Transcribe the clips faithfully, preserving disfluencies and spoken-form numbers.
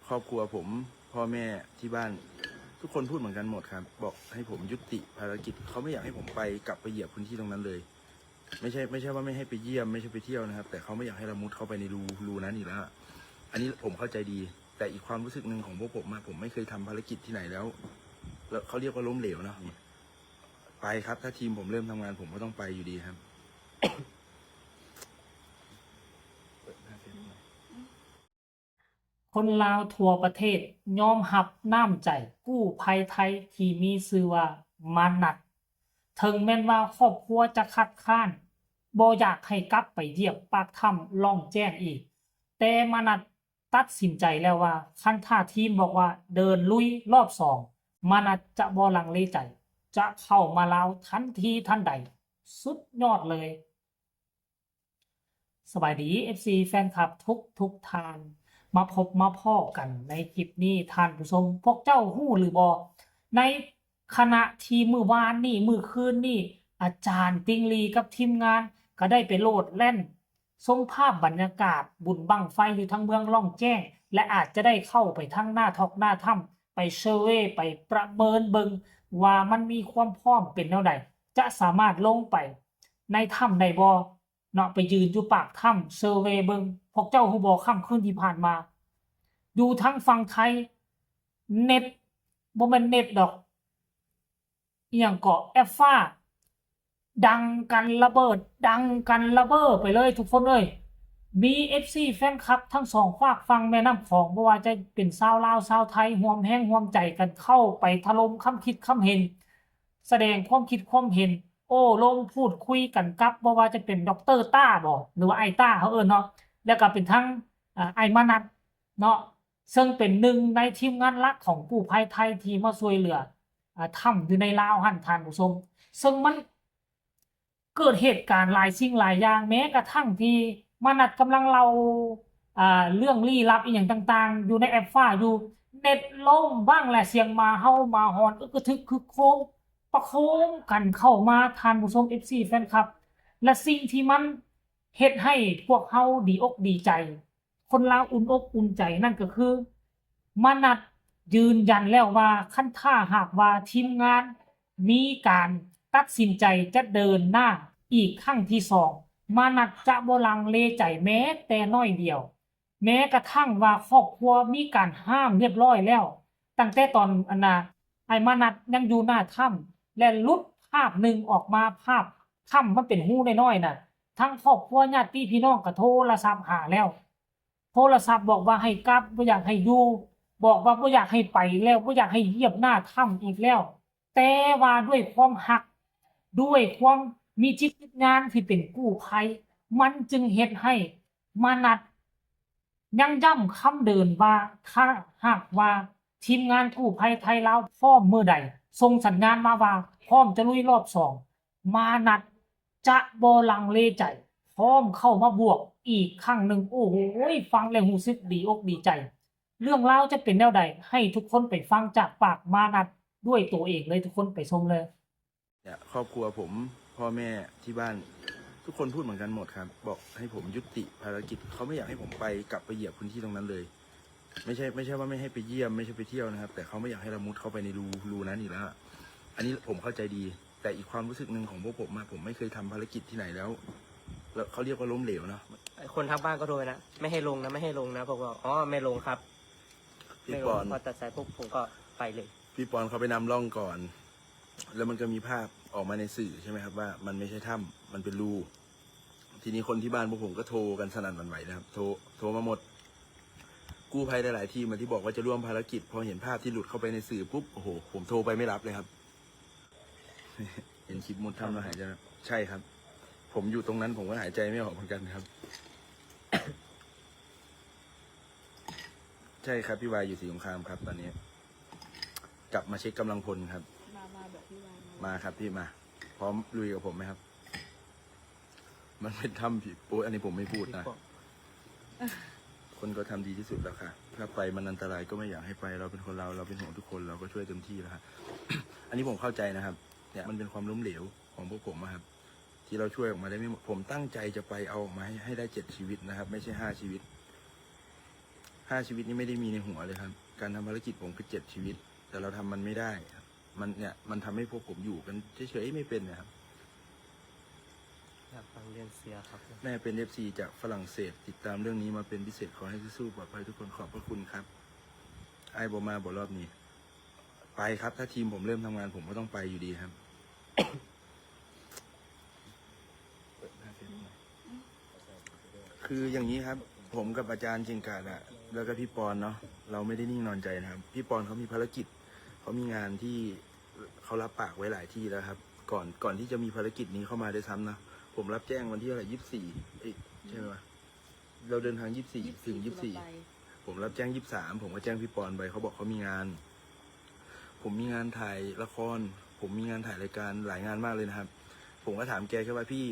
ครอบครัวผม พ่อแม่ที่บ้าน ทุกคนพูดเหมือนกันหมดครับ บอกให้ผมยุติภารกิจ เขาไม่อยากให้ผมไปกลับไปเหยียบพื้นที่ตรงนั้นเลย ไม่ใช่ไม่ใช่ว่าไม่ให้ไปเยี่ยม ไม่ใช่ไปเที่ยวนะครับ แต่เขาไม่อยากให้เรามุดเข้าไปในรูรูนั้นอีกแล้วอะ อันนี้ผมเข้าใจดี แต่อีกความรู้สึกหนึ่งของพวกผมอะ ผมไม่เคยทำภารกิจที่ไหนแล้ว แล้วเขาเรียกว่าล้มเหลวเนาะ ไปครับ ถ้าทีมผมเริ่มทำงาน ผมก็ต้องไปอยู่ดีครับ คนลาวทั่วประเทศยอมรับน้ำใจกู้ภัยไทยที่มีชื่อว่ามานัด ถึงแม้นว่าครอบครัวจะคัดค้าน บ่อยากให้กลับไปเหยียบปากถ้ำล่องแจ้งอีก แต่มานัดตัดสินใจแล้วว่า คันถ้าทีมบอกว่าเดินลุยรอบสอง มานัดจะบ่ลังเลใจ จะเข้ามาลาวทันทีทันใด สุดยอดเลย สบายดี เอฟซี แฟนคลับทุกทุกท่าน มาพบมาพ้อกันในคลิปนี้ ท่านผู้ชม พวกเจ้าฮู้หรือบ่ ในขณะที่มื้อวานนี้ มื้อคืนนี้ อาจารย์ติงลีกับทีมงาน ก็ได้ไปโลดแล่นชมภาพบรรยากาศบุญบั้งไฟอยู่ทางเมืองล่องแจ้ง และอาจจะได้เข้าไปทางหน้าทอกหน้าถ้ำ ไปเซอร์เวย์ ไปประเมินเบิ่งว่ามันมีความพร้อมเป็นแนวใด จะสามารถลงไปในถ้ำได้บ่ เนาะ ไปยืนอยู่ปากถ้ำเซอร์เวย์เบิ่ง พวกเจ้าฮู้บ่ ค่ำคืนที่ผ่านมา อยู่ทางฝั่งไทย เน็ต บ่แม่นเน็ตดอก อีหยังเกาะ แอปฟ้า ดังกันระเบิด ดังกันระเบ้อไปเลยทุกคนเอ้ย มี เอฟซี แฟนคลับทั้งสองฟากฝั่งแม่น้ำของ บ่ว่าจะเป็นชาวลาวชาวไทย ร่วมแฮงร่วมใจกันเข้าไปถล่มคำคิดคำเห็น แสดงความคิดความเห็น โอ้ลมพูดคุยกันกับ บ่ว่าจะเป็นดอกเตอร์ต้าบ่ หรือว่าไอ้ต้าเขาเอิ้นเนาะ แล้วก็เป็นทั้ง อ่า ไอ้มานัดเนาะ ซึ่งเป็นหนึ่งในทีมงานหลักของกู้ภัยไทยที่มาช่วยเหลือ อ่า ถ้ำอยู่ในลาวหั่น ท่านผู้ชม ซึ่งมันเกิดเหตุการณ์หลายสิ่งหลายอย่าง แม้กระทั่งที่มานัดกำลังเล่า อ่า เรื่องลี้ลับอีหยังต่างๆ อยู่ในแอปฟ้าอยู่ เน็ตล่มบ้างแหละ เสียงหมาเห่าหมาหอน อึกกระทึกคึกโครม ประโคมกันเข้ามา ท่านผู้ชม เอฟซี แฟนคลับ และสิ่งที่มันเฮ็ดให้พวกเฮาดีอกดีใจ คนลาวอุ่นอกอุ่นใจนั่นก็คือ มานัดยืนยันแล้วว่า คันถ้าหากว่าทีมงานมีการตัดสินใจจะเดินหน้าอีกครั้งที่สอง มานัดจะบ่ลังเลใจแม้แต่น้อยเดียว แม้กระทั่งว่าครอบครัวมีการห้ามเรียบร้อยแล้ว ตั้งแต่ตอนอันน่ะ ไอ้มานัดยังอยู่หน้าถ้ำ และหลุดภาพหนึ่งออกมา ภาพถ้ำมันเป็นรูน้อยๆน่ะ ทั้งครอบครัวญาติพี่น้องก็โทรศัพท์หาแล้ว โทรศัพท์บอกว่าให้กลับ บ่อยากให้อยู่ บอกว่าบ่อยากให้ไปแล้ว บ่อยากให้เหยียบหน้าถ้ำอีกแล้ว แต่ว่าด้วยความฮัก ด้วยความมีจิตวิญญาณที่เป็นกู้ภัย มันจึงเฮ็ดให้มานัดยังย้ำคำเดิมว่า ถ้าหากว่าทีมงานกู้ภัยไทยลาวพร้อมเมื่อใด ส่งสัญญาณมาว่าพร้อมจะลุยรอบสอง มานัดจะบ่ลังเลใจ พร้อมเข้ามาบวกอีกครั้งหนึ่ง โอ้โห ฟังแล้วรู้สึกดีอกดีใจ เรื่องราวจะเป็นแนวใด ให้ทุกคนไปฟังจากปากมานัดด้วยตัวเองเลย ทุกคนไปชมเลย เนี่ย ครอบครัวผม พ่อแม่ที่บ้าน ทุกคนพูดเหมือนกันหมดครับ บอกให้ผมยุติภารกิจ เขาไม่อยากให้ผมไปกลับไปเหยียบพื้นที่ตรงนั้นเลย ไม่ใช่ไม่ใช่ว่าไม่ให้ไปเยี่ยม ไม่ใช่ไปเที่ยวนะครับ แต่เขาไม่อยากให้เรามุดเข้าไปในรูรูนั้นอีกแล้วอะ อันนี้ผมเข้าใจดี แต่อีกความรู้สึกหนึ่งของพวกผมอะ ผมไม่เคยทำภารกิจที่ไหนแล้ว แล้วเขาเรียกว่าล้มเหลวเนาะ คนทางบ้านก็โทรไปนะ ไม่ให้ลงนะ ไม่ให้ลงนะ ผมบอกอ๋อไม่ลงครับ พี่ ไม่ ป ล อง น พอตัดสายปุ๊บผมก็ไปเลย พี่ปอนเขาไปนำร่องก่อน แล้วมันก็มีภาพออกมาในสื่อใช่ไหมครับ ว่ามันไม่ใช่ถ้ำ มันเป็นรู ทีนี้คนที่บ้านพวกผมก็โทรกันสนั่นหวั่นไหวนะครับ โทรโทรมาหมด กู้ภัยหลายๆทีมอะที่บอกว่าจะร่วมภารกิจ พอเห็นภาพที่หลุดเข้าไปในสื่อปุ๊บ โอ้โห ผมโทรไปไม่รับเลยครับ เห็นคลิปมุดถ้ำแล้วหายใจไม่ออก ใช่ครับ ผมอยู่ตรงนั้นผมก็หายใจไม่ออกเหมือนกันครับ ใช่ครับ พี่วายอยู่ศรีสงครามครับ ตอนนี้ กลับมาเช็คกำลังพลครับ มามาแบบพี่วายมา มาครับพี่มา พร้อมลุยกับผมไหมครับ มันเป็นถ้ำผีโอ้ยอันนี้ผมไม่พูดนะ คนก็ทำดีที่สุดแล้วค่ะ ถ้าไปมันอันตรายก็ไม่อยากให้ไป เราเป็นคนลาว เราเป็นห่วงทุกคน เราก็ช่วยเต็มที่แล้วค่ะ อันนี้ผมเข้าใจนะครับ เนี่ยมันเป็นความล้มเหลวของพวกผมอะครับ ที่เราช่วยออกมาได้ไม่หมด ผมตั้งใจจะไปเอาออกมาให้ให้ได้เจ็ดชีวิตนะครับ ไม่ใช่ห้าชีวิต ห้าชีวิตนี้ไม่ได้มีในหัวเลยครับ การทำภารกิจผมคือเจ็ดชีวิต แต่เราทำมันไม่ได้ครับ มันเนี่ยมันทำให้พวกผมอยู่กันเฉยๆไม่เป็นนะครับ อยากฟังเรียนเสียครับ แม่เป็น เอฟซี จากฝรั่งเศส ติดตามเรื่องนี้มาเป็นพิเศษ ขอให้สู้ๆปลอดภัยทุกคน ขอบพระคุณครับ ไอ้ายบ่มาบ่รอบนี้ ไปครับ ถ้าทีมผมเริ่มทำงาน ผมก็ต้องไปอยู่ดีครับ คืออย่างนี้ครับ ผมกับอาจารย์เก่งกาจอะแล้วก็พี่ปอนเนาะ เราไม่ได้นิ่งนอนใจนะครับ พี่ปอนเขามีภารกิจ เขามีงานที่เขารับปากไว้หลายที่แล้วครับ ก่อนก่อนที่จะมีภารกิจนี้เข้ามาด้วยซ้ำนะ ผมรับแจ้งวันที่เท่าไหร่ ยี่สิบสี่ เอ้ยใช่ไหมวะ เราเดินทาง ยี่สิบสี่ ถึง ยี่สิบสี่ ผมรับแจ้ง ยี่สิบสาม ผมก็แจ้งพี่ปอนไป เขาบอกเขามีงาน ผมมีงานถ่ายละคร ผมมีงานถ่ายรายการหลายงานมากเลยนะครับ ผมก็ถามแกแค่ว่าพี่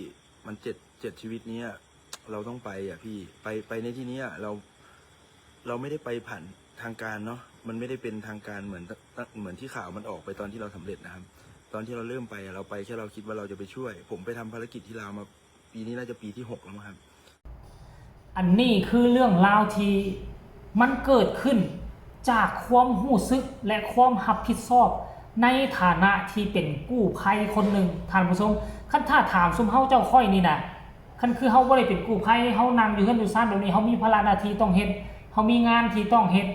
มันเจ็ดเจ็ดชีวิตเนี้ย เราต้องไปอ่ะพี่ ไปไปในที่เนี้ยเรา เราไม่ได้ไปผ่านทางการเนาะ มันไม่ได้เป็นทางการเหมือนเหมือนที่ข่าวมันออกไปตอนที่เราสำเร็จนะครับ ตอนที่เราเริ่มไปอะเราไปแค่เราคิดว่าเราจะไปช่วย ผมไปทำภารกิจที่ลาวมาปีนี้น่าจะปีที่หกแล้วมั้งครับ อันนี้คือเรื่องราวที่มันเกิดขึ้นจากความรู้สึกและความรับผิดชอบ ในฐานะที่เป็นกู้ภัยคนหนึ่ง ท่านผู้ชม คันถ้าถามซุมเฮาเจ้าข้อยนี่นะ คันคือเฮาบ่ได้เป็นกู้ภัย เฮานั่งอยู่เฮือนอยู่ซานแบบนี้ เฮามีภาระหน้าที่ต้องเฮ็ด เฮามีงานที่ต้องเฮ็ด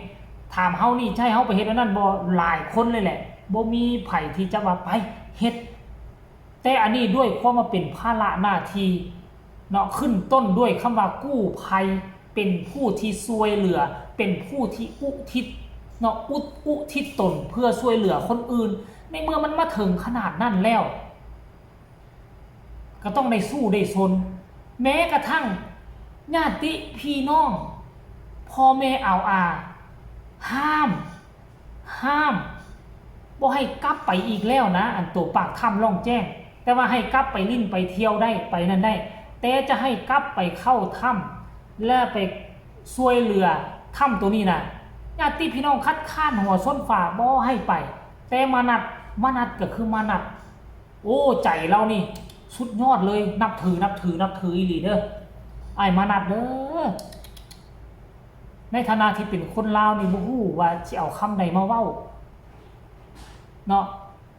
ถามเฮานี่จะให้เฮาไปเฮ็ดอันนั้นบ่ หลายคนเลยแหละ บ่มีไผที่จะว่าไปเฮ็ด แต่อันนี้ด้วยความว่าเป็นภาระหน้าที่เนาะ ขึ้นต้นด้วยคำว่ากู้ภัย เป็นผู้ที่ช่วยเหลือ เป็นผู้ที่อุทิศเนาะ อุทิศอุทิศตนเพื่อช่วยเหลือคนอื่น ในเมื่อมันมาถึงขนาดนั้นแล้ว ก็ต้องได้สู้ได้ซน แม้กระทั่งญาติพี่น้อง พ่อแม่เอาอา ห้าม ห้าม บ่ให้กลับไปอีกแล้วนะ อันตัวปากถ้ำล่องแจ้ง แต่ว่าให้กลับไปลิ้นไปเที่ยวได้ ไปนั่นได้ แต่จะให้กลับไปเข้าถ้ำและไปช่วยเหลือถ้ำตัวนี้นะ ญาติพี่น้องคัดค้านหัวส้นฝ่าบ่ให้ไป แต่มานัด มานัดก็คือมานัด โอ้ ใจเรานี่ สุดยอดเลย นับถือ นับถือ นับถืออีหลีเด้อ อ้ายมานัดเด้อ ในฐานะที่เป็นคนลาวนี่บ่ฮู้ว่าสิเอาคำใดมาเว้า เนาะ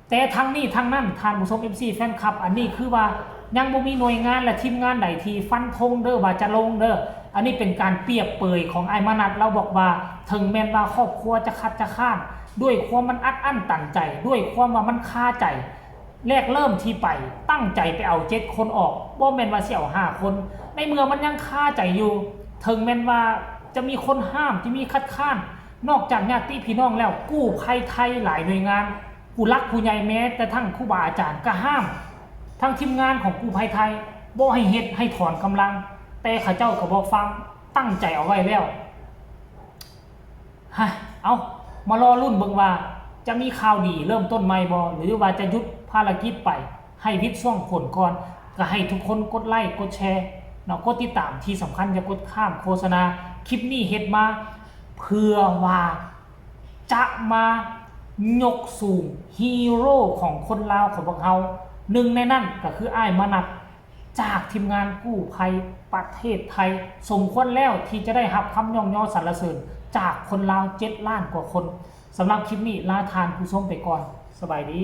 แต่ทั้งนี้ทั้งนั้น ท่านผู้ชม เอฟซี แฟนคลับ อันนี้คือว่ายังบ่มีหน่วยงานและทีมงานใดที่ฟันธงเด้อว่าจะลงเด้อ อันนี้เป็นการเปรียบเปรยของอ้ายมานัด เราบอกว่าถึงแม้นว่าครอบครัวจะคัดจะค้าน ด้วยความมันอัดอั้นตันใจ ด้วยความว่ามันคาใจ แรกเริ่มที่ไปตั้งใจไปเอาเจ็ดคนออก บ่แม่นว่าสิเอาห้าคน ในเมื่อมันยังคาใจอยู่ ถึงแม้นว่าจะมีคนห้าม จะมีคัดค้าน นอกจากญาติพี่น้องแล้ว กู้ภัยไทยหลายหน่วยงาน ผู้หลักผู้ใหญ่แม้แต่ทั้งครูบาอาจารย์ก็ห้าม ทั้งทีมงานของกู้ภัยไทยบ่ให้เฮ็ด ให้ถอนกำลัง แต่เขาเจ้าก็บ่ฟัง ตั้งใจเอาไว้แล้ว ฮะ เอา มารอลุ้นเบิ่งว่าจะมีข่าวดีเริ่มต้นใหม่บ่ หรือว่าจะหยุดภารกิจไป ให้หวิดซ่องผลก่อน ก็ให้ทุกคนกดไลค์ กดแชร์ เนาะ กดติดตาม ที่สำคัญอย่ากดข้ามโฆษณา คลิปนี้เฮ็ดมา เพื่อว่าจะมายกสูงฮีโร่ของคนลาวของพวกเฮา หนึ่งในนั้นก็คืออ้ายมานัด จากทีมงานกู้ภัยประเทศไทย สมควรแล้วที่จะได้รับคำย่องยอสรรเสริญจากคนลาวเจ็ดล้านกว่าคน สำหรับคลิปนี้ลาท่านผู้ชมไปก่อน สบายดี